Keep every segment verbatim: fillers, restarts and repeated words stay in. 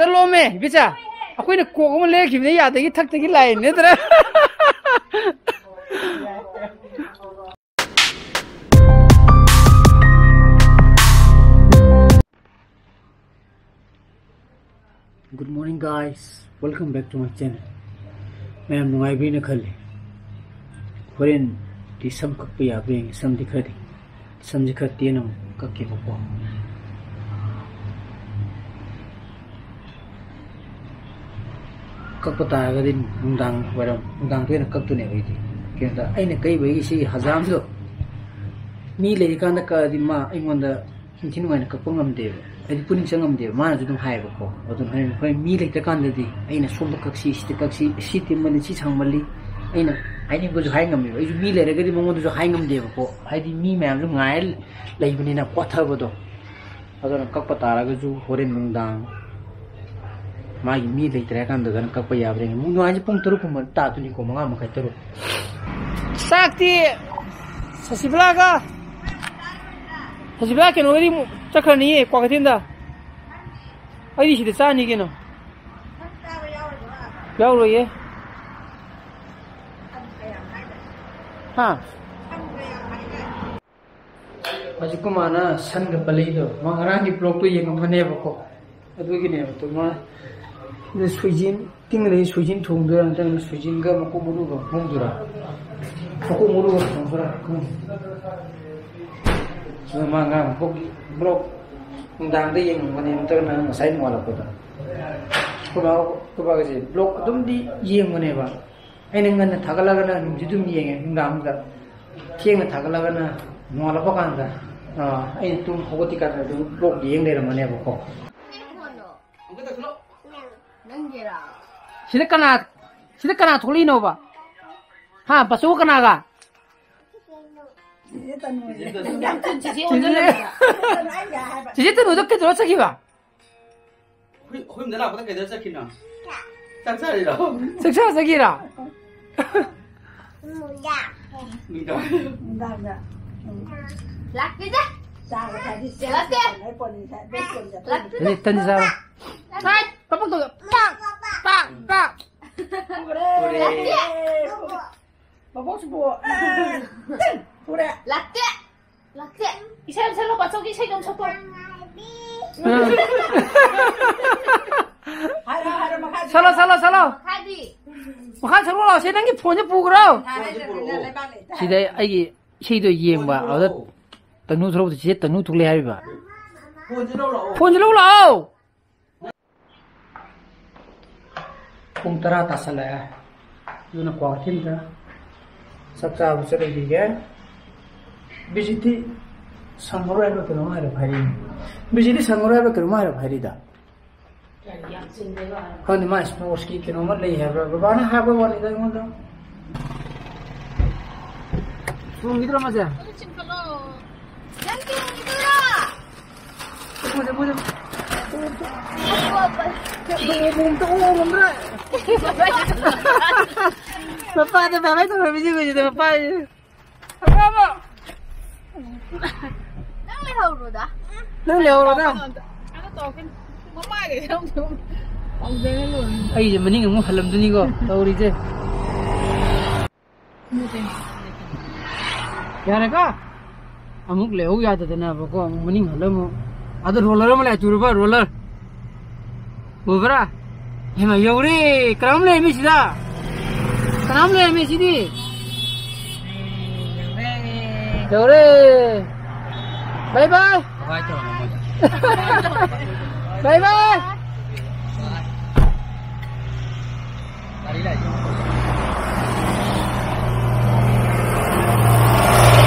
ꯆꯠꯂꯣꯃꯦ ꯏꯕꯤꯆꯥ, ꯑꯩꯈꯣꯏꯅ ꯀꯣꯛ ꯑꯃ ꯂꯩꯔꯛꯈꯤꯕꯅꯦ, ꯌꯥꯗꯒꯤ ꯊꯛꯇꯒꯤ ꯂꯥꯛꯏꯅꯦ ꯅꯠꯇ꯭ꯔꯥ? Good morning guys, welcome back to my channel. ꯃꯌꯥꯝ ꯅꯨꯡꯉꯥꯏꯕꯤꯅ ꯈꯜꯂꯤ꯫ ꯍꯣꯔꯦꯟꯗꯤ ꯁꯝ ꯀꯛꯄ ꯌꯥꯕ꯭ꯔꯥ ꯌꯦꯡꯒꯦ꯫ ꯁꯝꯗꯤ ꯈꯔꯗꯤ, ꯁꯝꯁꯤ ꯈꯔ ꯇꯦꯟꯅ ꯑꯃꯨꯛ ꯀꯛꯀꯦꯕꯀꯣ꯫ ꯀꯛꯄ ꯇꯥꯔꯒꯗꯤ ꯅꯨꯡꯗꯥꯡ ꯋꯥꯏꯔꯝ, ꯅꯨꯡꯗꯥꯡꯗ ꯑꯣꯏꯅ ꯀꯛꯇꯣꯏꯅꯦꯕ ꯑꯩꯗꯤ꯫ ꯀꯩꯅꯣꯗ ꯑꯩꯅ ꯀꯛꯏꯕꯒꯤ ꯁꯤꯒꯤ ꯍꯖꯥꯝꯗꯣ ꯃꯤ ꯂꯩꯔꯤꯀꯥꯟꯗ ꯀꯛꯑꯗꯤ ꯃꯥ ꯑꯩꯉꯣꯟꯗ ꯅꯤꯡꯊꯤ ꯅꯨꯡꯉꯥꯏꯅ ꯀꯛꯄ ꯉꯝꯗꯦꯕ, ꯍꯥꯏꯗꯤ ꯄꯨꯛꯅꯤꯡ ꯆꯪꯉꯝꯗꯦꯕ꯫ ꯃꯥꯅꯁꯨ ꯑꯗꯨꯝ ꯍꯥꯏꯌꯦꯕꯀꯣ꯫ ꯑꯗꯨꯅ ꯍꯣꯔꯦꯟ, ꯍꯣꯔꯦꯟ ꯃꯤ ꯂꯩꯇ꯭ꯔꯀꯥꯟꯗꯗꯤ ꯑꯩꯅ ꯁꯣꯝꯗ ꯀꯛꯁꯤ, ꯁꯤꯗ ꯀꯛꯁꯤ, ꯁꯤ ꯇꯦꯟꯃꯜꯂꯤ, ꯁꯤ ꯁꯥꯡꯃꯜꯂꯤ, ꯑꯩꯅ ꯍꯥꯏꯅꯤꯡꯕꯁꯨ ꯍꯥꯏ ꯉꯝꯃꯦꯕ꯫ ꯑꯩꯁꯨ ꯃꯤ ꯂꯩꯔꯒꯗꯤ ꯃꯉꯣꯟꯗꯁꯨ ꯍꯥꯏ ꯉꯝꯗꯦꯕꯀꯣ, ꯍꯥꯏꯗꯤ ꯃꯤ ꯃꯌꯥꯝꯁꯨ ꯉꯥꯏꯔ ꯂꯩꯕꯅꯤꯅ ꯀꯣꯠꯊꯕꯗꯣ꯫ ꯑꯗꯨꯅ ꯀꯛꯄ ꯇꯥꯔꯒꯁꯨ ꯍꯣꯔꯦꯟ ꯅꯨꯡꯗꯥꯡ ꯃꯥꯒꯤ ꯃꯤ ꯂꯩꯇ꯭ꯔꯦ ꯍꯥꯏ ꯀꯥꯟꯗꯨꯗꯅ ꯀꯛꯄ ꯌꯥꯕ꯭ꯔꯥ ꯌꯦꯡꯉꯤ꯫ ꯅꯨꯡꯗꯥꯡꯁꯦ ꯄꯨꯡ ꯇꯔꯨꯛ ꯀꯨꯝꯕ ꯇꯥꯗꯣꯏꯅꯤꯀꯣ, ꯃꯉꯥ ꯃꯈꯥꯏ, ꯇꯔꯨꯛ꯫ ꯆꯥꯛꯇꯤ ꯁꯁꯤꯕꯂꯥꯒ, ꯁꯁꯤꯕꯂꯥ ꯀꯩꯅꯣꯒꯗꯤ ꯑꯃꯨꯛ ꯆꯠꯈ꯭ꯔꯅꯤꯌꯦ ꯀ꯭ꯋꯥꯀꯩꯊꯦꯜꯗ꯫ ꯑꯩꯗꯤ ꯁꯤꯗ ꯆꯥꯅꯤ ꯀꯩꯅꯣ꯫ ꯌꯥꯎꯔꯣꯏꯌꯦ꯫ ꯍꯥ? ꯍꯧꯖꯤꯛ ꯀꯨꯃꯥꯔꯅ ꯁꯟꯒ ꯄꯜꯂꯛꯏꯗꯣ, ꯃꯥ ꯉꯔꯥꯡꯒꯤ ꯕ꯭ꯂꯣꯛꯇꯣ ꯌꯦꯡꯉꯝꯃꯅꯦꯕꯀꯣ꯫ ꯑꯗꯨꯒꯤꯅꯦꯕ꯫ ꯑꯗꯨ ꯃꯥ, ꯑꯗꯨ ꯁꯣꯏꯖꯤꯟ ꯇꯤꯡ ꯂꯩ, ꯁꯣꯏꯖꯤꯟ ꯊꯣꯡꯗꯣꯏꯔꯥ ꯅꯠꯇ꯭ꯔꯒꯅ ꯁꯣꯏꯖꯤꯟꯒ ꯃꯀꯣꯛ ꯃꯔꯨꯒ ꯉꯧꯗꯣꯏꯔꯥ? ꯃꯀꯣꯛ ꯃꯔꯨꯒ ꯊꯣꯡꯗꯣꯏꯔꯥ ꯈꯪꯗꯦ꯫ ꯑꯗꯨ ꯃꯥ ꯉꯔꯥꯡ ꯕ꯭ꯂꯣꯛ, ꯕ꯭ꯂꯣꯛ ꯅꯨꯡꯗꯥꯡꯗ ꯌꯦꯡꯉꯝꯒꯅꯤ ꯅꯠꯇ꯭ꯔꯒꯅ ꯉꯁꯥꯏ ꯅꯣꯡꯉꯥꯜꯂꯛꯄꯗ꯫ ꯑꯩꯈꯣꯏ ꯕꯥ, ꯑꯩꯈꯣꯏ ꯕꯥꯒꯁꯦ ꯕ꯭ꯂꯣꯛ ꯑꯗꯨꯝꯗꯤ ꯌꯦꯡꯕꯅꯦꯕ꯫ ꯑꯩꯅ ꯉꯟꯅ ꯊꯥꯒꯠꯂꯒꯅ ꯅꯨꯡꯗꯤ ꯑꯗꯨꯝ ꯌꯦꯡꯉꯦ ꯅꯨꯡꯗꯥꯡꯗ, ꯊꯦꯡꯅ ꯊꯥꯒꯠꯂꯒꯅ ꯅꯣꯡꯉꯥꯜꯂꯛꯄ ꯀꯥꯟꯗ, ꯑꯥ, ꯑꯩꯅ ꯇꯨꯝ ꯍꯧꯒꯠꯇ꯭ꯔꯤ ꯀꯥꯟꯗ ꯑꯗꯨꯝ ꯕ꯭ꯂꯣꯛ ꯌꯦꯡ ꯂꯩꯔꯝꯃꯅꯦꯕꯀꯣ꯫ ꯁꯤꯗ ꯀꯅꯥ, ꯁꯤꯗ ꯀꯅꯥ ꯊꯣꯛꯂꯛꯏꯅꯣꯕ? ꯍꯥ, ꯕꯥꯆꯧ ꯀꯅꯥꯒ? ꯆꯤꯆꯦ ꯇꯅꯨꯗ ꯀꯩꯗꯧꯔ ꯆꯠꯈꯤꯕ? ꯍꯨꯏ-, ꯍꯨꯏ ꯌꯨꯝꯗ ꯂꯥꯛꯄꯗ ꯀꯩꯗꯧꯔ ꯆꯠꯈꯤꯅꯣ? ꯆꯥꯛ ꯆꯥꯔꯤꯔꯣ? ꯆꯥꯛ ꯆꯥ ꯆꯠꯈꯤꯔꯣ? ꯅꯨꯡꯗꯥꯡ꯫ ꯅꯨꯡꯗꯥꯡꯗ꯫ ꯂꯥꯛꯇꯦꯗ꯫ ꯆꯥꯒ ꯊꯛꯑꯗꯤ ꯂꯥꯛꯇꯦ꯫ ꯂꯥꯛꯇꯦ꯫ ꯇꯟꯗꯤ ꯆꯥꯔꯣ꯫ ꯂꯥꯛꯇꯦ꯫ ꯀꯄꯛ ꯇꯧꯒꯦ꯫ ꯄꯥꯛ! ꯄꯥꯛ! ꯄꯥꯛ! ꯐꯨꯔꯦ꯫ ꯃꯕꯣꯛꯁꯨ ꯄꯣ꯫ ꯐꯨꯔꯦ꯫ ꯂꯥꯛꯇꯦ꯫ ꯂꯥꯛꯇꯦ꯫ ꯏꯁꯩ ꯑꯃ ꯁꯛꯂꯣ, ꯕꯥꯆꯧꯒꯤ ꯏꯁꯩꯗꯣ ꯑꯃ ꯁꯛꯇꯣ꯫ ꯍꯥꯏꯔꯣ, ꯍꯥꯏꯔꯣ, ꯃꯈꯥ꯫ ꯁꯛꯂꯣ, ꯁꯛꯂꯣ, ꯁꯛꯂꯣ꯫ ꯃꯈꯥꯗꯤ? ꯃꯈꯥ ꯁꯛꯂꯣ ꯂꯥꯎꯁꯦ, ꯅꯪꯒꯤ ꯐꯣꯟꯁꯦ ꯄꯨꯈ꯭ꯔꯣ꯫ ꯂꯩꯕꯥꯛ ꯂꯩꯇꯦ꯫ ꯁꯤꯗ ꯑꯩꯒꯤ ꯏꯁꯩꯗꯣ ꯌꯦꯡꯕ, ꯑꯗꯨꯗ ꯇꯅꯨ ꯊꯣꯛꯂꯛꯄꯗ ꯆꯦꯆꯦ ꯇꯅꯨ ꯊꯣꯛꯂꯛꯑꯦ ꯍꯥꯏꯔꯤꯕ꯫ ꯐꯣꯟꯁꯦ ꯂꯧ ꯂꯥꯛꯑꯣ꯫ ꯐꯣꯟꯁꯦ ꯂꯧ ꯂꯥꯛꯑꯣ꯫ ꯄꯨꯡ ꯇꯔꯥ ꯇꯥꯁꯜꯂꯛꯑꯦ꯫ ꯑꯗꯨꯅ ꯀ꯭ꯋꯥꯀꯩꯊꯦꯜꯗ ꯆꯥꯛ ꯆꯥꯕ ꯆꯠꯂꯨꯈꯤꯒꯦ꯫ ꯕꯤꯖꯤꯠꯇꯤ ꯁꯪꯉꯔꯣꯏ ꯍꯥꯏꯕ꯭ꯔꯥ ꯀꯩꯅꯣꯝ ꯍꯥꯏꯔꯞ ꯍꯥꯏꯔꯤꯅꯦ꯫ ꯕꯤꯖꯤꯠꯇꯤ ꯁꯪꯉꯔꯣꯏ ꯍꯥꯏꯕ꯭ꯔꯥ ꯀꯩꯅꯣꯝ ꯍꯥꯏꯔꯞ ꯍꯥꯏꯔꯤꯗ꯫ ꯈꯪꯗꯦ, ꯃꯥ ꯏꯁꯄꯣꯔꯠꯁꯀꯤ ꯀꯩꯅꯣꯝꯃ ꯂꯩ ꯍꯥꯏꯕ꯭ꯔꯥ? ꯕꯕꯥꯅ ꯍꯥꯏꯕ ꯋꯥꯅꯤꯗ ꯑꯩꯉꯣꯟꯗ꯫ ꯆꯣꯡꯈꯤꯗ꯭ꯔꯣ ꯃꯥꯁꯦ? ꯅꯪ ꯆꯤꯡꯈꯠꯂꯣ꯫ ꯃꯣꯏꯗ, ꯃꯣꯏꯗ꯫ ꯃꯄꯥꯗ ꯕꯥꯏ ꯕꯥꯏ ꯇꯧꯔꯝꯃꯤꯁꯤ ꯀꯩꯒꯤꯅꯣ, ꯃꯄꯥꯁꯦ? ꯃꯄꯥꯕꯨ꯫ ꯅꯪ ꯂꯩꯍꯧꯔꯣꯗ꯫ ꯅꯪ ꯂꯩꯍꯧꯔꯣꯗ꯫ ꯃꯃꯥꯏꯒ ꯌꯥꯎꯗꯦ꯫ ꯑꯩꯁꯦ ꯃꯅꯤꯡ ꯑꯃꯨꯛ ꯍꯜꯂꯝꯗꯣꯏꯅꯤꯀꯣ ꯇꯧꯔꯤꯁꯦ꯫ ꯌꯥꯔꯦꯀꯣ? ꯑꯃꯨꯛ ꯂꯩꯍꯧ ꯌꯥꯗꯗꯅꯕꯀꯣ, ꯑꯃꯨꯛ ꯃꯅꯤꯡ ꯍꯜꯂ ꯑꯃꯨꯛ꯫ ꯑꯗ ꯔꯣꯂꯔ ꯑꯃ ꯂꯩ, ꯇꯨꯔꯕ ꯔꯣꯂꯔ꯫ ꯎꯕ꯭ꯔꯥ? ꯍꯦꯃ, ꯌꯧꯔꯦ! ꯀꯅꯥꯝ ꯂꯩꯔꯝꯃꯤ ꯁꯤꯗ? ꯀꯅꯥꯝ ꯂꯩꯔꯝꯃꯤ ꯁꯤꯗꯤ? ꯌꯧꯔꯦ! ꯕꯥꯏ ꯕꯥꯏ! ꯕꯥꯏ ꯕꯥꯏ!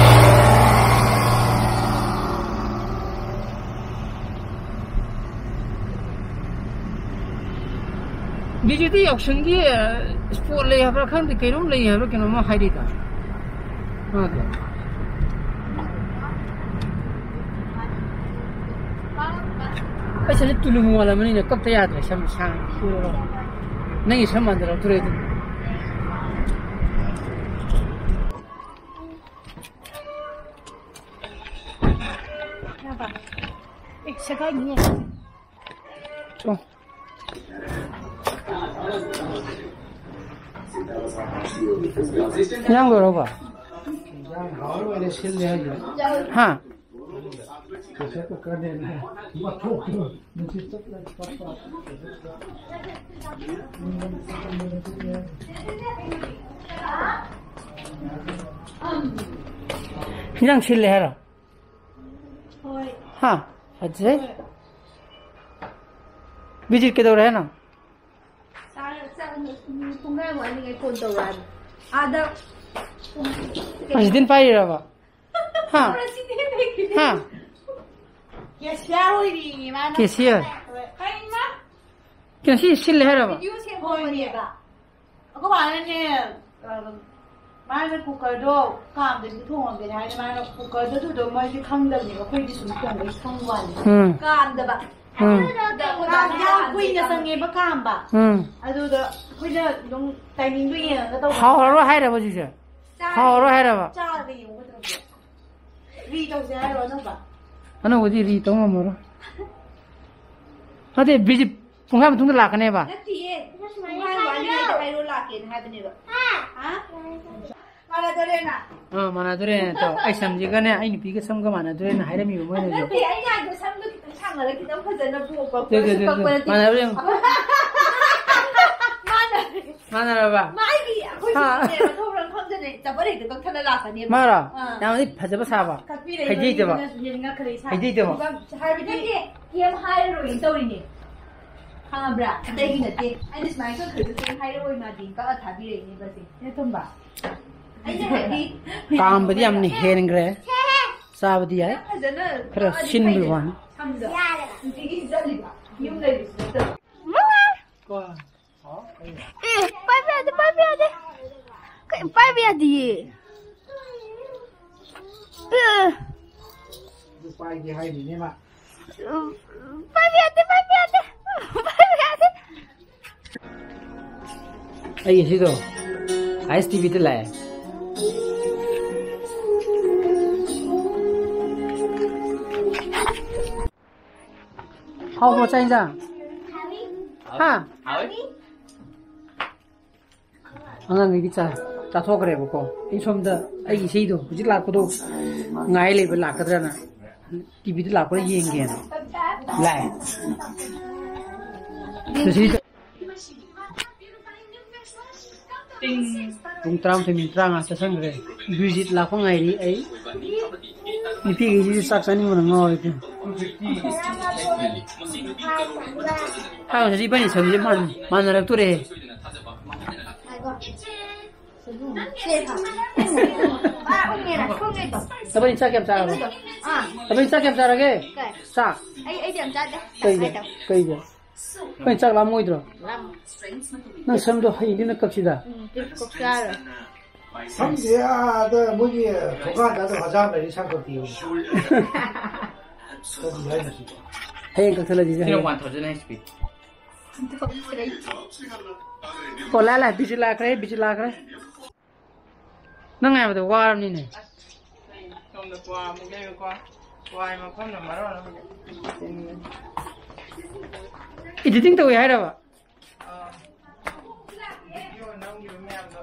ꯕꯤꯖꯤꯗꯤ ꯌꯥꯎꯁꯪꯒꯤ, ꯑ, ꯁ꯭ꯄꯣꯔꯠ ꯂꯩ ꯍꯥꯏꯕ꯭ꯔꯥ ꯈꯪꯗꯦ, ꯀꯩꯅꯣꯝ ꯂꯩ ꯍꯥꯏꯕ꯭ꯔꯥ ꯀꯩꯅꯣꯝꯃ ꯍꯥꯏꯔꯤꯗ꯫ ꯃꯥꯗꯤ꯫ ꯑꯩ ꯁꯝꯁꯦ ꯇꯨꯂꯨ ꯃꯥꯜꯂꯝꯃꯅꯤꯅꯦ, ꯀꯛꯇ ꯌꯥꯗ꯭ꯔꯦ ꯁꯝ ꯁꯥꯡ꯫ ꯅꯪꯒꯤ ꯁꯝ ꯃꯥꯟꯗ ꯂꯧꯊꯣꯔꯛꯑꯦ ꯑꯗꯨꯝ꯫ ꯆꯣ꯫ ꯏꯟꯖꯥꯡ ꯂꯣꯏꯔꯕꯣ? ꯍꯥ? ꯏꯟꯖꯥꯡ ꯁꯤꯜꯂꯦ ꯍꯥꯏꯔꯣ? ꯍꯣꯏ꯫ ꯍꯥ? ꯐꯖꯩ꯫ ꯍꯣꯏ꯫ ꯕꯤꯖꯤꯠ ꯀꯩꯗꯧꯔꯦ ꯍꯥꯏꯅꯣ? ꯆꯥꯔ-, ꯆꯥꯔ-, ꯄꯨꯡꯈꯥꯏꯃꯨꯛ ꯋꯥꯠꯂꯤꯉꯩ ꯐꯣꯟ ꯇꯧꯔꯛꯑꯅꯤ꯫ ꯑꯥꯗ꯫ ꯄ꯭ꯔꯁꯤꯗꯦꯟ ꯄꯥꯏꯔꯤꯔꯕ? ꯍꯥ? ꯄ꯭ꯔꯁꯤꯗꯦꯟ ꯂꯩꯈꯤꯗꯦ꯫ ꯍꯥ? ꯀꯦꯁꯤꯌꯥꯔ ꯑꯣꯏꯔꯤꯌꯦ ꯃꯥꯅ꯫ ꯀꯦꯁꯤꯌꯥꯔ? ꯍꯣꯏ꯫ ꯀꯩꯅꯣ? ꯉꯁꯤ ꯁꯤꯜꯂꯦ ꯍꯥꯏꯔꯕ? ꯚꯤꯗꯤꯑꯣ ꯁꯦꯝꯕ ꯍꯣꯏꯅꯦ꯫ ꯑꯣꯏꯔꯤꯑꯕ꯫ ꯑꯩꯈꯣꯏ ꯃꯥꯅꯅꯦ, ꯑ, ꯃꯥꯅ ꯀꯨꯀꯔꯗꯣ ꯀꯥꯝꯗꯕꯤꯗ ꯊꯣꯡꯉꯒꯦꯅ ꯍꯥꯏꯅ, ꯃꯥꯅ ꯀꯨꯀꯔꯗꯣ ꯑꯗꯨꯗꯣ ꯃꯣꯏꯗꯤ ꯈꯪꯗꯕꯅꯦꯕ, ꯑꯩꯈꯣꯏꯗꯤ ꯁꯨꯝ ꯊꯣꯡꯕꯒꯤ ꯈꯪꯕ ꯋꯥꯅꯤ꯫ ꯎꯝ꯫ ꯀꯥꯝꯗꯕ꯫ ꯎꯝ꯫ ꯑꯗꯨꯗ ꯑꯩꯈꯣꯏ ꯃꯥꯅ ꯌꯥꯝ ꯀꯨꯏꯅ ꯀꯥꯝꯗꯕ꯫ ꯆꯪꯉꯦꯕ ꯀꯥꯝꯕ꯫ ꯎꯝ꯫ ꯑꯗꯨꯗ ꯑꯩꯈꯣꯏꯅ ꯑꯗꯨꯝ ꯇꯥꯏꯃꯤꯡꯗꯣ ꯌꯦꯡꯉꯒ ꯇꯧꯕ꯫ ꯍꯥꯎꯔꯔꯣꯏ ꯍꯥꯏꯔꯕ ꯍꯧꯖꯤꯛꯁꯦ? ꯆꯥꯔꯦ꯫ ꯍꯥꯎꯔꯔꯣꯏ ꯍꯥꯏꯔꯕ? ꯆꯥꯔꯒ ꯌꯦꯡꯉꯨ ꯀꯩꯗꯧꯔꯒꯦ? ꯔꯤ ꯇꯧꯁꯦ ꯍꯥꯏꯔꯣ ꯑꯅꯧꯕ? ꯑꯅꯧꯕꯗꯤ ꯔꯤ ꯇꯧ ꯉꯝꯃꯔꯣꯏ꯫ ꯅꯠꯇꯦ, ꯕꯤꯖꯤꯠ ꯄꯨꯡꯈꯥꯏ ꯃꯇꯨꯡꯗ ꯂꯥꯛꯀꯅꯦꯕ꯫ ꯅꯠꯇꯦꯌꯦ꯫ ꯄꯨꯡꯈꯥꯏ ꯋꯥꯠꯂꯤꯉꯩꯗ ꯍꯥꯏꯔꯣ ꯂꯥꯛꯀꯦꯅ ꯍꯥꯏꯕꯅꯦꯕ꯫ ꯍꯥ? ꯃꯥꯟꯅꯗꯣꯔꯦꯅ? ꯑꯥ, ꯃꯥꯟꯅꯗꯣꯔꯦꯅ ꯇꯧ꯫ ꯑꯩ ꯁꯝꯁꯤꯒꯅꯦ, ꯑꯩ ꯅꯨꯄꯤꯒ ꯁꯝꯒ ꯃꯥꯟꯅꯗꯣꯔꯦꯅ ꯍꯥꯏꯔꯝꯃꯤꯕ ꯃꯣꯏꯅꯁꯨ꯫ ꯅꯠꯇꯦ, ꯑꯩꯅ ꯍꯥꯏꯗꯣ ꯁꯝꯗꯣ ꯈꯤꯇꯪ ꯁꯥꯡꯍꯜꯂ ꯈꯤꯇꯪ ꯐꯖꯅ ꯄꯣꯛꯄ꯫ ꯇꯨ, ꯇꯨ, ꯀꯛꯄ ꯇꯨ, ꯅꯠꯇꯦ꯫ ꯃꯥꯟꯅꯔꯦ ꯌꯦꯡꯉꯨ꯫ ꯃꯥꯟꯅꯔꯦ꯫ ꯃꯥꯟꯅꯔꯕ? ꯃꯥꯒꯤ ꯑꯩꯈꯣꯏ ꯍꯥ꯫ ꯁꯤꯗꯅꯦ ꯃꯊꯧ ꯃꯔꯝ ꯈꯪꯗꯅꯦ ꯆꯄꯜ ꯍꯦꯛꯇ ꯀꯛꯊꯠꯂ ꯂꯥꯛꯀꯅꯦꯕ꯫ ꯃꯥꯔꯣ? ꯑꯥ꯫ ꯌꯥꯝꯅꯗꯤ ꯐꯖꯕ ꯁꯥꯕ꯫ ꯀꯛꯄꯤꯔꯛꯏꯕ ꯍꯩꯖꯩꯗꯕ꯫ ꯃꯤꯗꯨꯅꯁꯨ ꯍꯦꯟꯅ ꯉꯛꯈ꯭ꯔꯦ ꯏꯁꯥꯁꯦ꯫ ꯍꯩꯖꯩꯗꯕ꯫ ꯍꯥꯏꯕꯗꯤ ꯅꯠꯇꯦ, ꯀꯩꯝ ꯍꯥꯏꯔꯔꯣꯏꯅ ꯇꯧꯔꯤꯅꯦ꯫ ꯈꯪꯉꯕ꯭ꯔꯥ? ꯑꯇꯩꯒꯤ ꯅꯠꯇꯦ꯫ ꯑꯩꯅ ꯁꯨꯃꯥꯏꯅ ꯀꯛꯈ꯭ꯔꯁꯨ ꯀꯩꯝ ꯍꯥꯏꯔꯛꯑꯣꯏ ꯃꯥꯗꯤ꯫ ꯀꯛꯑ ꯊꯥꯕꯤꯔꯛꯏꯅꯦꯕ ꯁꯦ꯫ ꯅꯦ ꯇꯣꯝꯕ꯫ ꯑꯩꯅ ꯍꯥꯏꯗꯤ ꯀꯥꯝꯕꯗꯤ ꯌꯥꯝꯅ ꯍꯦꯟꯈ꯭ꯔꯦ꯫ ꯆꯥꯕꯗꯤ ꯌꯥꯏ꯫ ꯐꯖꯅ ꯈꯔ ꯀꯛꯑꯗꯤ ꯁꯤꯟꯕꯒꯤ ꯐꯩꯗꯅ꯫ ꯋꯥꯅꯤ꯫ ꯁꯝꯗꯣ꯫ ꯅꯨꯡꯇꯤꯒꯤ ꯆꯠꯂꯤꯕ꯫ ꯌꯨꯝ ꯂꯩꯕꯁꯨ ꯅꯠꯇꯕ꯫ ꯀꯣ꯫ ꯑꯦ, ꯄꯥꯏꯕ ꯌꯥꯗꯦ, ꯄꯥꯏꯕ ꯌꯥꯗꯦ꯫ ꯀꯩ, ꯄꯥꯏꯕ ꯌꯥꯗꯤꯌꯦ꯫ ꯑꯦ꯫ ꯑꯗꯨ ꯄꯥꯏꯒꯦ ꯍꯥꯏꯔꯤꯅꯦ ꯃꯥ꯫ ꯄꯥꯏꯕ ꯌꯥꯗꯦ, ꯄꯥꯏꯕ ꯌꯥꯗꯦ꯫ ꯄꯥꯏꯕ ꯌꯥꯗꯦ꯫ ꯑꯩ ꯁꯤꯗꯣ ꯑꯥꯏ ꯑꯦꯁ ꯇꯤ ꯚꯤꯗ ꯂꯥꯛꯑꯦ꯫ ꯍꯥꯎꯕ꯭ꯔꯣ ꯆꯥꯛ ꯏꯟꯖꯥꯡ? ꯍꯥ? ꯍꯥꯎꯋꯤ꯫ ꯑꯉꯥꯡꯈꯩꯗꯤ ꯆꯥ ꯆꯥꯊꯣꯛꯈ꯭ꯔꯦꯕꯀꯣ꯫ ꯑꯩ ꯁꯣꯝꯗ ꯑꯩꯒꯤ ꯏꯁꯩꯗꯣ ꯍꯧꯖꯤꯛ ꯂꯥꯛꯄꯗꯣ ꯉꯥꯏ ꯂꯩꯕ, ꯂꯥꯛꯀꯗ꯭ꯔꯅ ꯇꯤꯚꯤꯗ ꯂꯥꯛꯄ꯭ꯔꯥ ꯌꯦꯡꯒꯦꯅ ꯂꯥꯛꯑꯦ꯫ ꯁꯤꯗꯩꯁꯤꯗ ꯄꯨꯡ ꯇꯔꯥꯃꯥꯊꯣꯏ ꯃꯤꯅꯤꯠ ꯇꯔꯥꯃꯉꯥ ꯆꯠꯁꯟꯈ꯭ꯔꯦ꯫ ꯕꯤꯖꯤꯠ ꯂꯥꯛꯄ ꯉꯥꯏꯔꯤ ꯑꯩ꯫ ꯅꯨꯄꯤꯈꯩꯁꯤꯁꯨ ꯆꯥꯛ ꯆꯥꯅꯤꯡꯕꯅ ꯉꯥꯎꯔꯦ꯫ ꯍꯥꯏꯕꯁꯤ ꯏꯕꯥꯅꯤ ꯁꯝꯁꯦ ꯃꯥꯟ- ꯃꯥꯟꯅꯔꯛꯇꯣꯔꯦ꯫ ꯅꯕꯥꯅꯤ ꯆꯥꯛ ꯀꯌꯥꯝ ꯆꯥꯔꯕ? ꯅꯕꯥꯅꯤ ꯆꯥꯛ ꯀꯌꯥꯝ ꯆꯥꯔꯒꯦ? ꯆꯥꯛ? ꯑꯩ ꯑꯩꯗꯤ ꯌꯥꯝ ꯆꯥꯗꯦ꯫ ꯀꯩꯒꯤ? ꯀꯩꯒꯤ? ꯅꯣꯏ ꯆꯥꯛ ꯂꯥꯝꯃꯣꯏꯗ꯭ꯔꯣ? ꯂꯥꯝꯃꯣꯏ꯫ ꯅꯪ ꯁꯝꯗꯣ ꯍꯩꯅꯤꯅ ꯀꯛꯁꯤꯗ꯫ ꯎꯝ, ꯀꯛꯁꯤ ꯌꯥꯔꯣꯏ꯫ ꯁꯝꯁꯦ ꯑꯥꯗ ꯃꯣꯏꯒꯤ ꯊꯣꯡꯒꯥꯟꯗ ꯑꯗꯨꯝ ꯍꯖꯥꯝ ꯂꯩꯔꯤ ꯁꯝ ꯀꯛꯄꯤꯌꯨ꯫ ꯀꯔꯤ ꯍꯥꯏꯅꯣ ꯁꯤꯕꯣ? ꯍꯌꯦꯡ ꯀꯛꯊꯠꯂꯁꯤ, ꯁꯤꯅ ꯍꯌꯦꯡ꯫ One thousand H P꯫ ꯑꯣ, ꯂꯥ, ꯂꯥ, ꯕꯤꯖꯨ ꯂꯥꯛꯈ꯭ꯔꯦ, ꯕꯤꯖꯨ ꯂꯥꯛꯈ꯭ꯔꯦ꯫ ꯅꯪ ꯉꯥꯏꯕꯗ ꯋꯥꯔꯕꯅꯤꯅꯦ꯫ ꯑꯁ, ꯁꯣꯝꯗ ꯀ꯭ꯋꯥ ꯑꯃꯨꯛ ꯂꯩꯔꯨꯀꯣ꯫ ꯀ꯭ꯋꯥꯒꯤ ꯃꯐꯝꯗ ꯃꯔꯣꯟ ꯑꯃ꯫ Editing ꯇꯧꯋꯦ ꯍꯥꯏꯔꯕ? ꯑꯥ꯫ Video ꯅꯝꯈꯤꯕ ꯃꯌꯥꯝꯗꯣ꯫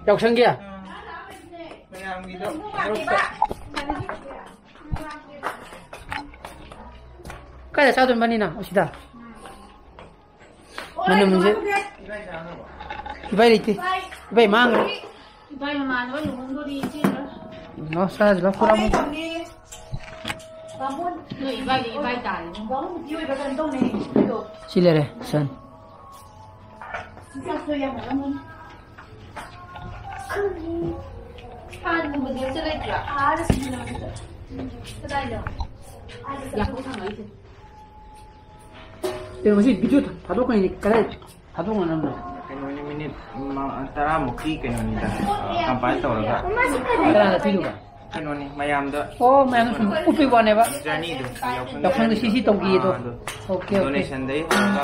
ꯌꯥꯎꯁꯪꯒꯤ? ꯑꯥ꯫ ꯃꯌꯥꯝꯒꯤꯗꯣ group ꯇ꯫ ꯀꯥꯏꯗ ꯆꯥꯗꯣꯏꯅꯣ ꯏꯕꯥꯅꯤꯅ? ꯑꯁꯤꯗ? ꯃꯅꯝꯁꯦ꯫ ꯏꯕꯥꯏ ꯂꯩꯇꯦ꯫ ꯏꯕꯥꯏ ꯃꯥꯡꯈ꯭ꯔꯦ꯫ ꯏꯕꯥꯏ ꯃꯃꯥꯟꯅꯕ ꯂꯨꯍꯣꯡꯗꯣꯔꯤ ꯏꯆꯦ꯫ ꯅꯣ ꯁꯥꯖ ꯂꯣ ꯄꯨꯔꯥ ꯃꯨꯛ꯫ ꯅꯣꯏ ꯏꯕꯥꯏꯗꯤ ꯏꯕꯥꯏ ꯇꯥꯔꯦ꯫ ꯁꯤ ꯂꯩꯔꯦ ꯁꯟ꯫ ꯍꯥꯟꯅꯒꯨꯝꯕꯗꯤ ꯑꯝꯇ ꯂꯩꯇ꯭ꯔꯥ? ꯀꯗꯥꯏꯗ? ꯌꯥꯍꯧ ꯊꯪꯉꯛꯏꯁꯦ꯫ ꯀꯩꯅꯣ, ꯉꯁꯤ video ꯊꯥꯗꯣꯛꯀꯅꯤ, ꯀꯗꯥꯏ ꯊꯥꯗꯣꯛꯅꯔꯝꯅꯣ? ꯀꯩꯅꯣꯅꯤ, ꯃꯤꯅꯤꯠ ꯃ-, ꯇꯔꯥꯃꯨꯛꯀꯤ ꯀꯩꯅꯣꯅꯤꯗ, compile ꯇꯧꯔꯒ꯫ ꯀꯅꯥꯅ ꯄꯤꯔꯨꯕ? ꯀꯩꯅꯣꯅꯤ, ꯃꯌꯥꯝꯗ꯫ ꯑꯣ, ꯃꯌꯥꯝꯗ ꯁꯨꯝ ꯎꯠꯄꯩ ꯋꯥꯅꯦꯕ? Journey ꯗꯣ, ꯌꯥꯎꯁꯪꯒꯤ ꯌꯥꯎꯁꯪꯗ ꯁꯤ ꯁꯤ ꯇꯧꯈꯤꯌꯦꯗꯣ꯫ ꯑꯥ, ꯑꯗꯨ ꯑꯣꯀꯦ, ꯑꯣꯀꯦ꯫ Donation ꯗꯩ ꯍꯧꯔꯒ꯫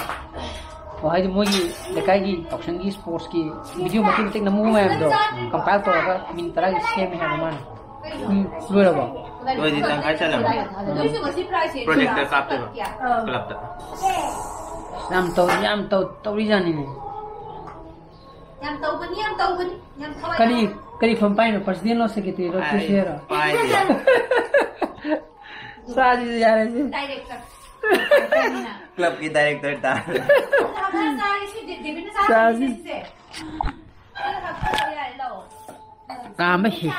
ꯑꯣ, ꯍꯥꯏꯗꯤ ꯃꯣꯏꯒꯤ ꯂꯩꯀꯥꯏꯒꯤ ꯌꯥꯎꯁꯪꯒꯤ sports ꯀꯤ video ꯃꯇꯦꯛ ꯃꯇꯦꯛ ꯅꯝꯍꯧꯕ ꯃꯌꯥꯝꯗꯣ compile ꯇꯧꯔꯒ ꯃꯤꯅꯤꯠ ꯇꯔꯥꯒꯤ ꯁꯦꯝꯃꯦ ꯍꯥꯏꯕ ꯃꯥꯅ꯫ ꯎꯝ, ꯂꯣꯏꯔꯕꯣ? ꯂꯣꯏꯗꯤ ꯇꯪꯈꯥꯏ ꯆꯠꯂꯝꯃꯦ꯫ ꯎꯝ꯫ Projector ꯀꯥꯞꯇꯣꯏꯕ, club ꯇ꯫ ꯌꯥꯝ ꯇꯧ-, ꯌꯥꯝ ꯇꯧ-, ꯇꯧꯔꯤꯖꯥꯠꯅꯤꯅꯦ꯫ ꯌꯥꯝ ꯇꯧꯕꯅꯤ꯫ ꯌꯥꯝ ꯇꯧꯕꯅꯤ, ꯌꯥꯝ ꯊꯋꯥꯏ ꯀꯔꯤ, ꯌꯥꯎꯕꯅꯤ꯫ ꯀꯔꯤ ꯐꯝ ꯄꯥꯏꯅꯣ? ꯄ꯭ꯔꯁꯤꯗꯦꯟꯂꯣ, ꯁꯦꯀ꯭ꯔꯦꯇꯔꯤꯔꯣ, ꯑꯩ ꯀꯦꯁꯤꯌꯔꯔꯣ? ꯄꯥꯏꯗꯦ꯫ ꯆꯥꯁꯤꯗꯤ ꯌꯥꯔꯦꯁꯦ꯫ ꯗꯥꯏꯔꯦꯛꯇꯔ꯫ ꯀ꯭ꯂꯕꯀꯤ ꯗꯥꯏꯔꯦꯛꯇꯔ ꯇꯥꯔꯦ꯫ ꯆꯥꯁꯤ꯫ ꯆꯥꯁꯤ꯫ ꯀꯥꯝꯕ ꯍꯦ-,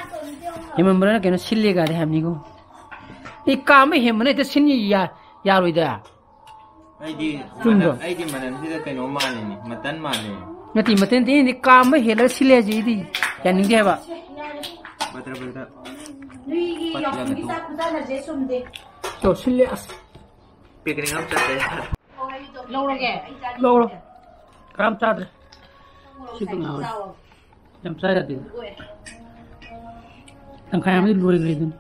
ꯍꯦꯃꯟꯕ꯭ꯔꯅ ꯀꯩꯅꯣ ꯁꯤꯜꯂꯦꯒꯗꯤ ꯍꯥꯏꯕꯅꯤꯀꯣ꯫ ꯑꯦ, ꯀꯥꯝꯕ ꯍꯦꯟꯕꯅ ꯍꯦꯛꯇ ꯁꯤꯟ ꯌꯥ-, ꯌꯥꯔꯣꯏꯗ꯫ ꯑꯩꯗꯤ ꯆꯨꯝꯗ꯭ꯔꯣ? ꯃꯅꯝ-, ꯑꯩꯗꯤ ꯃꯅꯝꯁꯤꯗ ꯀꯩꯅꯣ ꯃꯥꯜꯂꯤꯅꯦ, ꯃꯇꯟ ꯃꯥꯜꯂꯤꯅꯦ꯫ ꯅꯠꯇꯦ, ꯃꯇꯟ ꯅꯠꯇꯦ, ꯑꯩꯗꯤ ꯀꯥꯝꯕ ꯍꯦꯜꯂꯒ ꯁꯤꯜꯂꯦ ꯍꯥꯏꯁꯦ ꯑꯩꯗꯤ ꯌꯥꯅꯤꯡꯗꯦ ꯍꯥꯏꯕ꯫ ꯕꯗ꯭ꯔ, ꯕꯗ꯭ꯔ꯫ ꯅꯣꯏꯒꯤ ꯄꯠꯂꯒ ꯌꯥꯎꯁꯪꯒꯤ ꯇꯣꯛ꯫ ꯆꯥꯛ ꯈꯨꯆꯥꯟꯅꯁꯦ ꯆꯨꯝꯗꯦ꯫ ꯇꯣ, ꯁꯤꯜꯂꯦ ꯑꯁ꯫ ꯄꯤꯛꯅꯤꯛ ꯑꯃ ꯆꯠꯁꯦ꯫ ꯂꯧꯔꯒꯦ꯫ ꯂꯧꯔꯣ꯫ ꯀꯔꯝ ꯆꯥꯗ꯭ꯔꯦ꯫ ꯁꯤꯕꯨ ꯉꯥꯎꯔꯦ꯫ ꯌꯥꯝ ꯆꯥ ꯌꯥꯗꯦ꯫ ꯇꯪꯈꯥꯏ ꯑꯃꯗꯤ ꯂꯣꯏꯈ꯭ꯔꯦ ꯑꯗꯨꯅ꯫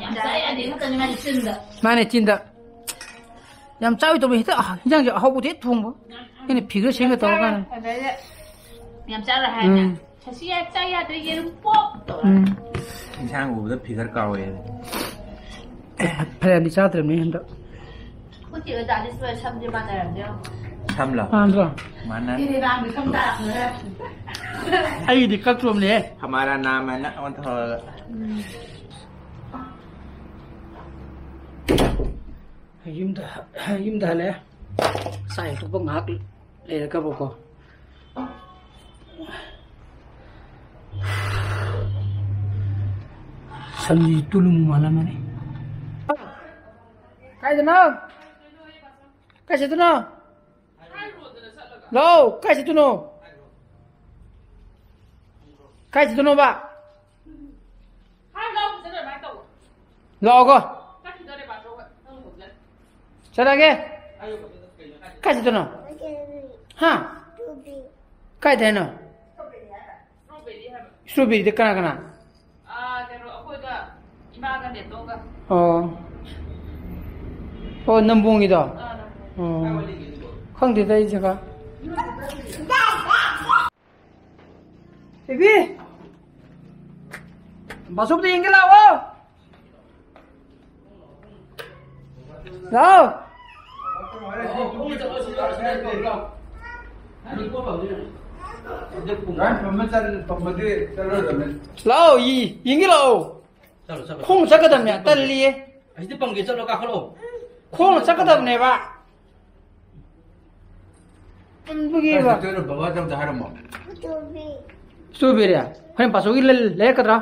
ꯌꯥꯝ ꯆꯥ ꯌꯥꯗꯦ ꯉꯥꯛꯇꯅꯤ ꯃꯥꯗꯤ ꯆꯤꯟꯗ꯫ ꯃꯥꯅꯦ, ꯆꯤꯟꯗ꯫ ꯌꯥꯝ ꯆꯥꯕꯩ ꯇꯧꯕ ꯍꯦꯛꯇ, ꯑ, ꯍꯤꯟꯖꯥꯡꯁꯦ ꯑꯍꯥꯎꯕꯗꯤ ꯍꯦꯛ ꯊꯣꯡꯕ꯫ ꯑꯩꯅ ꯐꯤꯒꯔ ꯁꯦꯝꯒꯦ ꯇꯧꯔꯀꯥꯟꯗ꯫ ꯑꯗꯩꯗꯤ ꯌꯥꯝ ꯆꯥꯔꯣꯏ ꯍꯥꯏꯅ꯫ ꯎꯝ꯫ ꯁꯁꯤ ꯌꯥꯝ ꯆꯥ ꯌꯥꯗ꯭ꯔꯦ, ꯌꯦꯔꯨꯝ ꯄꯣꯞ ꯇꯧꯔ꯫ ꯎꯝ꯫ ꯏꯟꯁꯥꯡ ꯎꯕꯗ ꯐꯤꯒꯔ ꯀꯥꯎꯋꯦ꯫ ꯐꯅꯌꯥꯝꯗꯤ ꯆꯥꯗ꯭ꯔꯕꯅꯤ ꯍꯟꯗꯛ꯫ ꯑꯩꯈꯣꯏ ꯆꯦ ꯍꯣꯏꯗꯥꯗꯤ ꯁꯣꯏ ꯁꯝꯁꯦ ꯃꯥꯟꯅꯔꯝꯗꯦ ꯌꯦꯡꯉꯣ꯫ ꯁꯝꯂꯣ? ꯃꯥꯟꯗ꯭ꯔꯣ? ꯃꯥꯟꯅ-, ꯁꯤꯗꯤ ꯔꯥꯝꯒꯤ ꯁꯝ ꯇꯥꯔꯛꯄꯗꯨꯅ꯫ ꯑꯩꯒꯤꯗꯤ ꯀꯛꯇ꯭ꯔꯣꯕꯅꯦ꯫ ꯍꯃꯥꯔꯥ ꯅꯥꯝ ꯍꯥꯏꯅ ꯑꯃ ꯊꯣꯛꯑꯒ꯫ ꯎꯝ꯫ ꯌꯨꯝꯗ, ꯌꯨꯝꯗ ꯍꯜꯂꯛꯑꯦ꯫ ꯆꯥꯛ ꯍꯦꯛ ꯇꯣꯛꯄ ꯉꯥꯏꯍꯥꯛ ꯂꯩꯔꯒꯕꯀꯣ꯫ ꯁꯝꯁꯤ ꯇꯨꯂꯨꯃꯨꯛ ꯃꯥꯜꯂꯝꯃꯅꯤ꯫ ꯀꯥꯏꯗꯅꯣ? ꯀꯥꯏ ꯆꯠꯇꯣꯏꯅꯣ? ꯂꯥꯛꯑꯣ, ꯀꯥꯏ ꯆꯠꯇꯣꯏꯅꯣ? ꯀꯥꯏ ꯆꯠꯇꯣꯏꯅꯣꯕ? ꯂꯥꯛꯑꯣꯀꯣ꯫ ꯆꯠꯂꯒꯦ꯫ ꯀꯥꯏ ꯆꯠꯇꯣꯏꯅꯣ? ꯍꯥ? ꯀꯥꯏꯗ ꯍꯥꯏꯅꯣ? ꯏꯁꯇ꯭ꯔꯣꯕꯦꯔꯤꯗ ꯀꯅꯥ ꯀꯅꯥ? ꯑꯣ꯫ ꯑꯣ, ꯅꯝꯕꯣꯡꯒꯤꯗꯣ? ꯑꯣ꯫ ꯈꯪꯗꯦꯗ ꯑꯩ ꯖꯒꯥ꯫ ꯕꯦꯕꯤ! ꯕꯥꯁꯣꯞꯇ ꯌꯦꯡꯒꯦ ꯂꯥꯛꯑꯣ! ꯂꯥꯛꯑꯣ! ꯒꯥꯔꯤ ꯄꯝꯕ ꯆꯠ-, ꯄꯝꯕꯗꯤ ꯆꯠꯂꯣꯏꯗꯕꯅꯤ꯫ ꯂꯥꯛꯑꯣ, ꯌꯦ-, ꯌꯦꯡꯒꯦ ꯂꯥꯛꯑꯣ꯫ ꯆꯠꯂꯣ, ꯆꯠꯂꯣ꯫ ꯈꯣꯡꯅ ꯆꯠꯀꯗꯕꯅꯦ, ꯇꯜꯂꯤꯌꯦ꯫ ꯑꯁꯤꯗꯤ ꯄꯝꯒꯦ, ꯆꯠꯂꯣ, ꯀꯥꯈꯠꯂꯛꯑꯣ꯫ ꯈꯣꯡꯅ ꯆꯠꯀꯗꯕꯅꯦꯕ꯫ ꯇꯟꯕꯒꯤꯕ꯫ ꯀꯥꯏ ꯆꯠꯇꯣꯏꯅꯣ? ꯕꯕꯥꯗ ꯑꯝꯇ ꯍꯥꯏꯔꯝꯃꯣ꯫ ꯏꯁꯇ꯭ꯔꯣꯕꯦꯔꯤ? ꯍꯣꯔꯦꯟ ꯄꯥꯆꯧꯒꯤ ꯂꯩ-, ꯂꯩꯔꯛꯀꯗ꯭ꯔꯥ?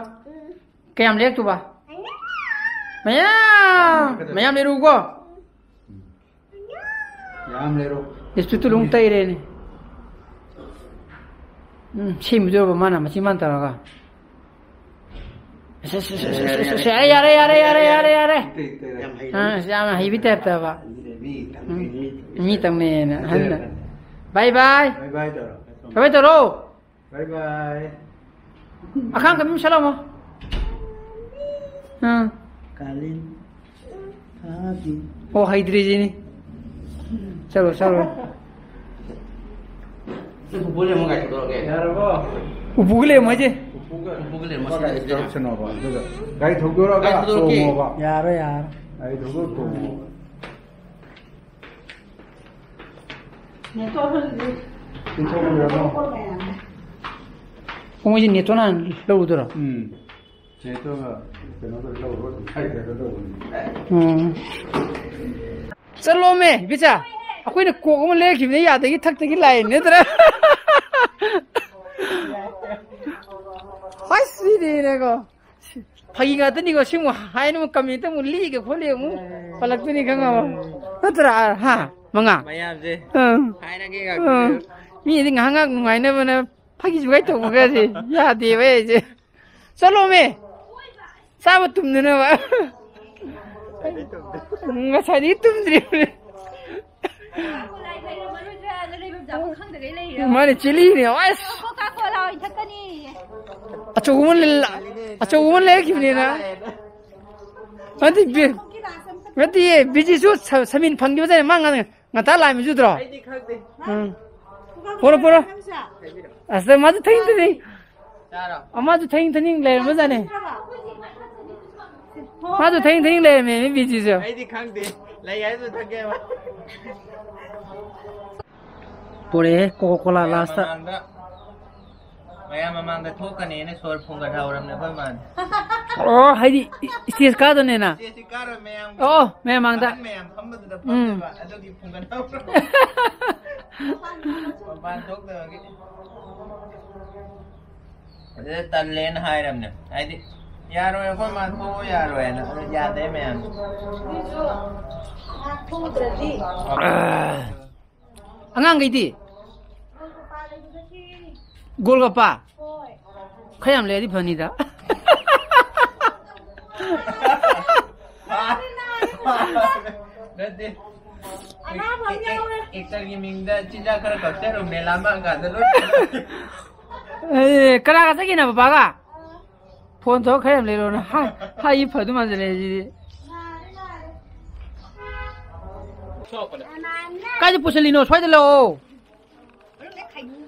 ꯀꯌꯥꯝ ꯂꯩꯔꯛꯇꯣꯏꯕ? ꯃꯌꯥꯝ! ꯃꯌꯥꯝ ꯂꯩꯔꯛꯎꯀꯣ꯫ ꯌꯥꯝ ꯂꯩꯔꯣ꯫ ꯏꯁꯇꯨꯠꯇꯨ ꯂꯣꯡ ꯇꯩꯔꯦꯅꯦ꯫ ꯎꯝ, ꯁꯦꯝꯕꯤꯗꯣꯔꯕ ꯃꯥꯅ ꯃꯆꯤꯟ ꯃꯥꯟ ꯇꯧꯔꯒ꯫ ꯑꯁ, ꯑꯁ, ꯑꯁ, ꯑꯁ, ꯑꯁ, ꯑꯁ, ꯑꯩ ꯌꯥꯔꯦ, ꯌꯥꯔꯦ, ꯌꯥꯔꯦ, ꯌꯥꯔꯦ, ꯌꯥꯔꯦ꯫ ꯏꯇꯩ, ꯏꯇꯩ꯫ ꯌꯥꯝ ꯍꯩꯔꯦ꯫ ꯑꯥ, ꯑꯁ, ꯌꯥꯝ ꯍꯩꯕꯩ ꯇꯥꯏꯞꯇꯕ꯫ ꯃꯤ ꯇꯧꯅꯩ, ꯎꯝ꯫ ꯃꯤ ꯇꯧꯅꯩ꯫ ꯃꯤ ꯇꯧꯅꯩꯌꯦꯅ ꯏꯇꯩ ꯑꯍꯟꯅ꯫ ꯍꯥꯏꯔꯛꯀꯅꯤ꯫ ꯕꯥꯏ ꯕꯥꯏ꯫ ꯕꯥꯏ ꯕꯥꯏ ꯇꯧꯔꯣ꯫ ꯕꯥꯏ ꯕꯥꯏ꯫ ꯕꯥꯏ ꯕꯥꯏ꯫ ꯑꯈꯥꯡ ꯀꯃꯤ ꯁꯂꯥꯃꯣ꯫ ꯑꯥ꯫ ꯀꯥꯂꯦꯟ ꯊꯥꯒꯤ꯫ ꯑꯣ, ꯍꯩꯇ꯭ꯔꯤꯁꯤꯅꯤ꯫ ꯆꯠꯂꯣ, ꯆꯠꯂꯣ꯫ ꯅꯪ ꯄꯨꯄꯨ ꯂꯩꯔꯝꯃꯣ, ꯒꯥꯔꯤ ꯊꯧꯗꯣꯔꯛꯑꯒꯦ꯫ ꯌꯥꯔꯕꯣ? ꯎꯄꯨꯒ ꯂꯩꯔꯝꯃꯣ ꯍꯥꯏꯁꯦ? ꯎꯄꯨꯒ, ꯎꯄꯨꯒ ꯂꯩꯔꯝꯃꯣ, ꯒꯥꯔꯤ ꯁꯤꯗ꯫ ꯊꯧꯗꯣꯔꯛꯁꯅꯣꯕ꯫ ꯑꯗꯨꯒ ꯒꯥꯔꯤ ꯊꯧꯗꯣꯔꯛꯑꯒ ꯒꯥꯔꯤ ꯊꯧꯗꯣꯔꯛꯀꯦ꯫ ꯇꯣꯡꯉꯣꯕ꯫ ꯌꯥꯔꯣꯏ, ꯌꯥꯔꯣꯏ꯫ ꯒꯥꯔꯤ ꯊꯧꯗꯣꯔ ꯇꯣꯡꯉꯣꯕ꯫ ꯅꯦꯠꯋꯥꯛ ꯍꯧꯖꯤꯛ ꯆꯤꯡꯊꯣꯛꯄꯤꯔꯣ꯫ ꯃꯣꯏꯁꯦ ꯅꯦꯠꯋꯥꯛ ꯍꯥꯟꯅ ꯂꯧꯔꯨꯗꯣꯏꯔꯣ? ꯎꯝ꯫ ꯅꯦꯠꯋꯥꯛ ꯀꯩꯅꯣ ꯇꯧꯔ ꯂꯧꯔꯣ, ꯍꯥꯏꯈ꯭ꯔꯒ ꯇꯧꯕꯅꯤ꯫ ꯎꯝ꯫ ꯆꯠꯂꯣꯃꯦ, ꯏꯕꯤꯆꯥ꯫ ꯑꯩꯈꯣꯏꯅ ꯀꯣꯛ ꯑꯃ ꯂꯩꯔꯛꯈꯤꯕꯅꯦ, ꯌꯥꯗꯒꯤ ꯊꯛꯇꯒꯤ ꯂꯥꯛꯏ ꯅꯠꯇ꯭ꯔꯥ? ꯍꯥꯏ, ꯁꯤꯗꯤꯅꯦꯀꯣ꯫ ꯐꯥꯒꯤ ꯉꯥꯛꯇꯅꯤꯀꯣ, ꯁꯤꯃꯨꯛ ꯍꯥꯏꯅ ꯑꯃꯨꯛ ꯀꯃꯦꯟꯇ ꯑꯃꯨꯛ ꯂꯤꯒꯦ ꯈꯣꯠꯂꯦ ꯑꯃꯨꯛ ꯄꯜꯂꯛꯇꯣꯏꯅꯤ ꯈꯪꯉꯕ? ꯅꯠꯇ꯭ꯔꯥ? ꯍꯥ? ꯃꯉꯥ? ꯃꯌꯥꯝꯁꯦ ꯑꯪ꯫ ꯍꯥꯏꯔꯒꯦ ꯉꯥꯛꯇ꯫ ꯑꯪ꯫ ꯃꯤꯗꯤ ꯉꯥꯏꯍꯥꯛ ꯉꯥꯏꯍꯥꯛ ꯅꯨꯡꯉꯥꯏꯅꯕꯅ ꯐꯥꯒꯤ ꯖꯨꯒꯥꯏ ꯇꯧꯕꯒꯁꯦ ꯌꯥꯗꯦꯕ ꯑꯩꯁꯦ꯫ ꯆꯠꯂꯣꯃꯦ! ꯆꯥꯕ ꯇꯨꯝꯗꯅꯕ꯫ ꯉꯁꯥꯏꯗꯒꯤ ꯇꯨꯝꯗ꯭ꯔꯤꯕꯅꯦ꯫ ꯃꯥꯅꯦ, ꯆꯤꯂꯤꯅꯦ, ꯑꯁ꯫ ꯀꯣꯀꯥ ꯀꯣꯂꯥ ꯑꯣꯏꯅ ꯊꯛꯀꯅꯤ꯫ ꯑꯆꯧꯕ ꯑꯃ ꯂꯩ-, ꯑꯆꯧꯕ ꯑꯃ ꯂꯩꯔꯛꯈꯤꯕꯅꯤꯅ꯫ ꯅꯠꯇꯦ, ꯕꯤ-, ꯅꯠꯇꯦ, ꯕꯤꯖꯤꯁꯨ ꯁ-, ꯁꯃꯤꯟ ꯐꯪꯈꯤꯕꯗꯅꯦ ꯃꯥ ꯉ-, ꯉꯟꯇꯥ ꯂꯥꯛꯑꯝꯃꯤꯁꯨ ꯅꯠꯇ꯭ꯔꯣ? ꯑꯩꯗꯤ ꯈꯪꯗꯦ꯫ ꯎꯝ꯫ ꯄꯣꯔꯣ, ꯄꯣꯔꯣ꯫ ꯑꯁ, ꯃꯥꯁꯨ ꯊꯦꯡ ꯊꯦꯡ-, ꯆꯥꯔꯣ꯫ ꯃꯥꯁꯨ ꯊꯦꯡ ꯊꯦꯡ ꯂꯩꯔꯝꯕꯖꯥꯠꯅꯦ꯫ ꯃꯥꯁꯨ ꯊꯦꯡ ꯊꯦꯡ ꯂꯩꯔꯝꯃꯦ, ꯕꯤꯖꯤꯁꯨ꯫ ꯑꯩꯗꯤ ꯈꯪꯗꯦ꯫ ꯂꯩ ꯍꯥꯏꯗꯨ ꯊꯛꯀꯦꯕ꯫ ꯄꯨꯔꯛꯑꯦ ꯀꯣꯀꯥ ꯀꯣꯂꯥ ꯂꯥꯁꯇ꯫ ꯃꯃꯥꯡꯗ ꯃꯌꯥꯝ ꯃꯃꯥꯡꯗ ꯊꯣꯛꯀꯅꯦꯅ ꯁꯣꯔ ꯐꯨꯝꯒꯠꯍꯧꯔꯕꯅꯦ ꯑꯩꯈꯣꯏ ꯃꯥꯅ꯫ ꯑꯣ, ꯍꯥꯏꯗꯤ ꯏꯁꯇꯦꯖ ꯀꯥꯗꯣꯏꯅꯦꯅ꯫ ꯏꯁꯇꯦꯖꯁꯤ ꯀꯥꯔꯣꯏ ꯃꯌꯥꯝ꯫ ꯑꯣ, ꯃꯌꯥꯝ ꯃꯥꯡꯗ꯫ ꯑꯍꯟ ꯃꯌꯥꯝ ꯐꯝꯕꯗꯨꯗ ꯎꯝ꯫ ꯐꯝꯗꯣꯏꯕ꯫ ꯑꯗꯨꯒꯤ ꯐꯨꯝꯒꯠꯍꯧꯔꯕ꯫ ꯃꯄꯥꯟ ꯊꯣꯛꯇꯕꯒꯤ꯫ ꯑꯗꯨꯗ ꯇꯜꯂꯦꯅ ꯍꯥꯏꯔꯕꯅꯦ꯫ ꯍꯥꯏꯗꯤ ꯌꯥꯔꯣꯏ, ꯑꯩꯈꯣꯏ ꯃꯥ ꯊꯣꯛꯑꯣ ꯌꯥꯔꯣꯏꯅ꯫ ꯑꯗꯨ ꯌꯥꯗꯦ ꯃꯌꯥꯝ꯫ ꯑꯉꯥꯡꯈꯩꯗꯤ? ꯒꯣꯜꯒꯞꯄ? ꯈꯔ ꯌꯥꯝ ꯂꯩꯔꯗꯤ ꯐꯅꯤꯗ꯫ ꯅꯠꯇꯦ꯫ ꯑꯦꯛꯇꯔꯒꯤ ꯃꯤꯡꯗ ꯆꯤꯟꯖꯥꯛ ꯈꯔ ꯀꯛꯆꯔꯨꯝꯅꯦ, ꯂꯥꯝꯃꯛꯑꯀꯥꯟꯗ ꯂꯣꯏ꯫ ꯑꯦ, ꯀꯅꯥꯒ ꯆꯠꯈꯤꯅꯣ ꯕꯕꯥꯒ? ꯐꯣꯟ ꯇꯧꯔ ꯈꯔ ꯌꯥꯝ ꯂꯩꯔꯣꯅ ꯍꯥꯏ, ꯍꯥꯏ ꯐꯗꯧ ꯃꯥꯟꯁꯤꯜꯂꯛꯑꯦ ꯁꯤꯗꯤ꯫ ꯀꯥꯏꯗ ꯄꯨꯁꯤꯜꯂꯤꯅꯣ? ꯁ꯭ꯋꯥꯏꯗ ꯂꯥꯛꯑꯣ꯫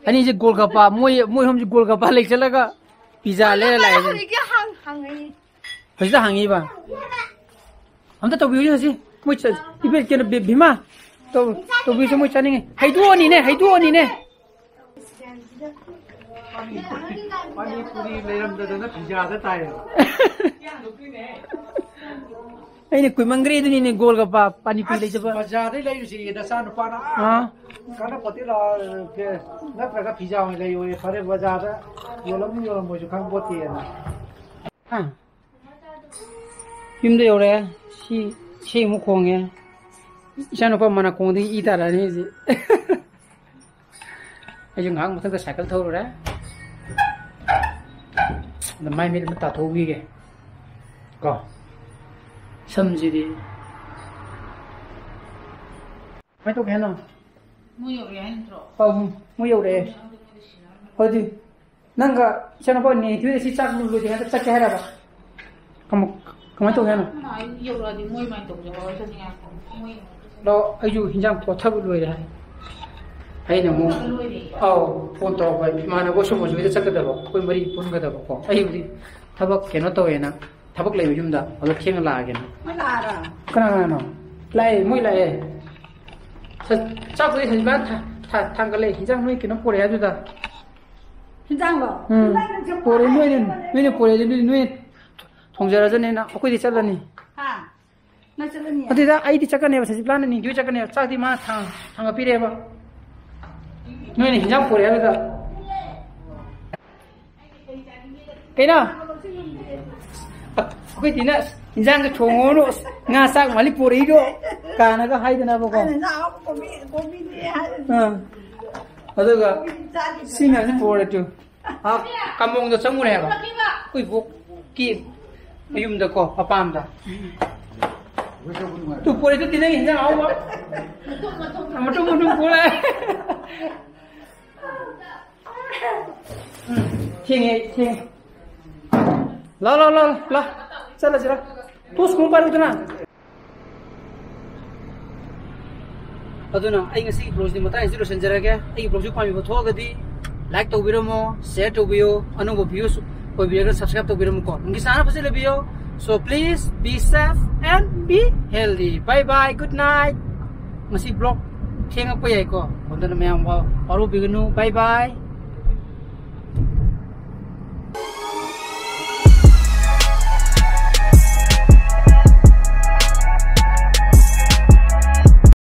ꯑꯅꯤꯁꯦ ꯒꯣꯜꯒꯞꯄ, ꯃꯣꯏ, ꯃꯣꯏ ꯑꯍꯨꯝꯁꯦ ꯒꯣꯜꯒꯞꯄ ꯂꯩ ꯆꯠꯂꯒ ꯄꯤꯖꯥ ꯂꯩꯔ ꯂꯥꯛꯑꯦ꯫ ꯍꯧꯖꯤꯛꯀꯤ ꯍꯪ-, ꯍꯪꯉꯛꯏ꯫ ꯍꯧꯖꯤꯛꯇ ꯍꯪꯉꯤꯕ꯫ ꯑꯝꯇ ꯇꯧꯕꯤꯌꯨꯅꯦ ꯍꯧꯖꯤꯛ꯫ ꯃꯣꯏ ꯆꯠ-, ꯏꯕꯦ-, ꯀꯩꯅꯣ, ꯕꯤ-, ꯚꯤꯃꯥ꯫ ꯇꯧ-, ꯇꯧꯕꯤꯌꯨꯁꯦ, ꯃꯣꯏ ꯆꯥꯅꯤꯡꯉꯤ꯫ ꯍꯩꯗꯣꯛꯑꯅꯤꯅꯦ, ꯍꯩꯗꯣꯛꯑꯅꯤꯅꯦ꯫ ꯄꯥꯅꯤꯄꯨꯔꯤ ꯂꯩꯔꯝꯗꯗꯅ ꯄꯤꯖꯥꯗ ꯇꯥꯏꯌꯦꯕ꯫ ꯑꯩꯅ ꯀꯨꯏꯃꯟꯈ꯭ꯔꯦ ꯑꯗꯨꯅꯤꯅꯦ, ꯒꯣꯜꯒꯞꯄ ꯄꯥꯅꯤꯄꯨꯔꯤ ꯑꯁ, ꯂꯩꯖꯕ꯫ ꯕꯖꯥꯔꯗꯩ ꯂꯩꯔꯨꯁꯤ ꯅꯆꯥ ꯅꯨꯄꯥꯅ꯫ ꯑꯥ꯫ ꯀꯥꯟꯅꯄꯣꯠꯇꯦ ꯂꯥꯛꯑꯣ, ꯅꯠꯇ꯭ꯔꯒ ꯄꯤꯖꯥ ꯑꯣꯏꯅ ꯂꯩꯌꯣꯌꯦ꯫ ꯐꯔꯦ, ꯕꯖꯥꯔꯗ ꯌꯣꯜꯂꯝꯅꯤ ꯌꯣꯜꯂꯝꯃꯣꯏꯁꯨ ꯈꯪꯄꯣꯠꯇꯦꯅ꯫ ꯍꯥ? ꯌꯨꯝꯗ ꯌꯧꯔꯛꯑꯦ꯫ ꯁꯤ, ꯁꯤ ꯑꯃꯨꯛ ꯈꯣꯡꯉꯦ꯫ ꯏꯆꯥꯅꯨꯄꯥ ꯃꯅꯥꯀꯣꯡꯗꯒꯤ ꯏ ꯇꯥꯔꯛꯑꯅꯤ ꯍꯧꯖꯤꯛ꯫ ꯑꯩꯁꯨ ꯉꯥꯏꯍꯥꯛ ꯃꯊꯛꯇ ꯁꯥꯏꯀꯜ ꯊꯧꯔꯨꯔꯦ꯫ ꯑꯗ ꯃꯥꯏ ꯃꯤꯠ ꯑꯃ ꯇꯥꯊꯣꯛꯎꯈꯤꯒꯦ꯫ ꯀꯣ꯫ ꯁꯝꯁꯤꯗꯤ꯫ ꯀꯃꯥꯏꯅ ꯇꯧꯒꯦ ꯍꯥꯏꯅꯣ? ꯃꯣꯏ ꯌꯧꯔꯛꯑꯦ ꯍꯥꯏ ꯅꯠꯇ꯭ꯔꯣ? ꯑꯧ, ꯃꯣꯏ ꯌꯧꯔꯛꯑꯦ꯫ ꯍꯧꯖꯤꯛ ꯅꯪꯒ ꯏꯆꯥꯅꯨꯄꯥ ꯅꯦꯊꯣꯏꯗ ꯁꯤ ꯆꯥꯛ ꯂꯣꯏꯗ꯭ꯔꯤꯉꯩꯗ ꯆꯠꯀꯦ ꯍꯥꯏꯔꯕ? ꯀꯃ-, ꯀꯃꯥꯏꯅ ꯇꯧꯒꯦ ꯍꯥꯏꯅꯣ? ꯃꯥ ꯌꯧꯔꯛꯑꯗꯤ ꯃꯣꯏ ꯃꯥꯏ ꯇꯧꯖꯍꯧꯔꯁꯅꯤ ꯉꯥꯏꯈꯣ꯫ ꯃꯣꯏ ꯂꯥꯛꯑꯣ, ꯑꯩꯁꯨ ꯍꯤꯟꯖꯥꯡ ꯀꯣꯠꯊꯕ ꯂꯣꯏꯔꯦ ꯍꯥꯏ꯫ ꯑꯩꯅ ꯑꯃꯨꯛ, ꯂꯣꯏꯔꯦ꯫ ꯑꯧ, ꯐꯣꯟ ꯇꯧꯔꯛꯄ ꯏꯃꯥꯟꯅꯕ ꯁꯨꯝꯕꯁꯨ ꯍꯣꯏꯗ ꯆꯠꯀꯗꯕ, ꯑꯩꯈꯣꯏ ꯃꯔꯤ ꯄꯨꯟꯒꯗꯕꯀꯣ꯫ ꯑꯩꯕꯨꯗꯤ ꯊꯕꯛ ꯀꯩꯅꯣ ꯇꯧꯋꯦꯅ, ꯊꯕꯛ ꯂꯩꯕ ꯌꯨꯝꯗ, ꯑꯗꯣ ꯊꯦꯡꯅ ꯂꯥꯛꯑꯒꯦꯅ꯫ ꯃꯣꯏ ꯂꯥꯛꯑꯔꯣꯏ? ꯀꯅꯥ ꯀꯅꯥꯅꯣ? ꯂꯥꯛꯑꯦ, ꯃꯣꯏ ꯂꯥꯛꯑꯦ꯫ ꯆꯥꯛ-, ꯆꯥꯛꯄꯨꯗꯤ ꯍꯧꯖꯤꯛꯀꯥꯟ ꯊꯥ-, ꯊꯥ-, ꯊꯥꯡꯒꯠꯂꯦ, ꯍꯤꯟꯖꯥꯡ ꯅꯣꯏ ꯀꯩꯅꯣ ꯄꯨꯔꯛꯑꯦ ꯑꯗꯨꯗ꯫ ꯍꯤꯟꯖꯥꯡꯂꯣ? ꯎꯝ꯫ ꯄꯣꯔꯦ, ꯅꯣꯏꯅ, ꯅꯣꯏꯅ ꯄꯣꯔꯦ ꯑꯗꯨꯗꯤ ꯅꯣꯏꯅ ꯊꯣꯡꯖꯔꯖꯅꯤꯅ ꯑꯩꯈꯣꯏꯗꯤ ꯆꯠꯂꯅꯤ꯫ ꯍꯥ? ꯅꯪ ꯆꯠꯂꯅꯤ? ꯑꯗꯨꯗ ꯑꯩꯗꯤ ꯆꯠꯀꯅꯦꯕ, ꯁꯖꯤꯞꯂꯥꯟꯅ ꯅꯤꯡꯊꯤꯕ ꯆꯠꯀꯅꯦꯕ꯫ ꯆꯥꯛꯇꯤ ꯃꯥꯅ ꯊꯥꯡ-, ꯊꯥꯡꯒꯠꯄꯤꯔꯦꯕ꯫ ꯅꯣꯏꯅ ꯍꯤꯟꯖꯥꯡ ꯄꯣꯔꯦ ꯍꯥꯏꯕꯗ꯫ ꯀꯩꯅꯣ? ꯑꯩꯈꯣꯏ ꯇꯤꯅ ꯏꯟꯖꯥꯡꯒ ꯊꯣꯡꯉꯣꯅꯨ, ꯉꯥ ꯆꯥꯛ ꯃꯥꯜꯂꯤ ꯄꯣꯔꯛꯏꯗꯣ ꯀꯥꯅꯒ ꯍꯥꯏꯗꯅꯕꯀꯣ꯫ ꯑꯩꯅ ꯏꯟꯖꯥꯡ ꯑꯍꯥꯎꯕ ꯀꯣꯕꯤ-, ꯀꯣꯕꯤꯅꯦ ꯍꯥꯏ꯫ ꯑꯥ꯫ ꯑꯗꯨꯒ ꯀꯣꯕꯤ ꯆꯥꯗꯦ꯫ ꯁꯤꯅ ꯍꯧꯖꯤꯛ ꯄꯣꯔꯛꯑꯦ ꯇꯨ꯫ ꯑꯥ, ꯀꯥꯃꯣꯡꯗ ꯆꯪꯉꯨꯔꯦ ꯍꯥꯏꯕ꯫ ꯑꯩꯈꯣꯏ ꯕꯣꯛꯀꯤ ꯃꯌꯨꯝꯗꯀꯣ, ꯃꯄꯥꯝꯗ꯫ ꯇꯨ ꯄꯣꯔꯛꯑꯦ ꯇꯨ ꯇꯤꯅ ꯏꯟꯖꯥꯡ ꯑꯍꯥꯎꯕ꯫ ꯃꯇꯨꯝ ꯃꯇꯨꯝ ꯄꯣꯔꯛꯑꯦ꯫ ꯎꯝ, ꯊꯦꯡꯉꯦ, ꯊꯦꯡꯉꯦ꯫ ꯂꯥ, ꯂꯥ, ꯂꯥ, ꯂꯥ꯫ ꯆꯠꯂꯁꯤꯔ? ꯇꯣꯁ ꯀꯨꯝ ꯄꯥꯏꯔꯛꯎꯗꯅ꯫ ꯑꯗꯨꯅ ꯑꯩ ꯉꯁꯤꯒꯤ vlogꯁꯤꯗꯤ ꯃꯇꯥꯡ ꯑꯁꯤꯗ ꯂꯣꯏꯁꯤꯟꯖꯔꯒꯦ꯫ ꯑꯩꯒꯤ vlogꯁꯤ ꯄꯥꯝꯕꯤꯕ ꯊꯣꯛꯑꯒꯗꯤ like ꯇꯧꯕꯤꯔꯝꯃꯣ, share ꯇꯧꯕꯤꯌꯨ, ꯑꯅꯧꯕ views ꯑꯣꯏꯕꯤꯔꯒ subscribe ꯇꯧꯕꯤꯔꯝꯃꯨꯀꯣ꯫ ꯅꯨꯡꯒꯤ ꯆꯥꯅ ꯐꯖꯅ ꯂꯩꯕꯤꯌꯣ꯫ So please be safe and be healthy. Bye bye, good night. ꯉꯁꯤ vlog ꯊꯦꯡꯉꯛꯄ ꯌꯥꯏꯀꯣ, ꯑꯗꯨꯅ ꯃꯌꯥꯝ ꯋꯥ-, ꯋꯥꯔꯧꯕꯤꯒꯅꯨ꯫ Bye bye.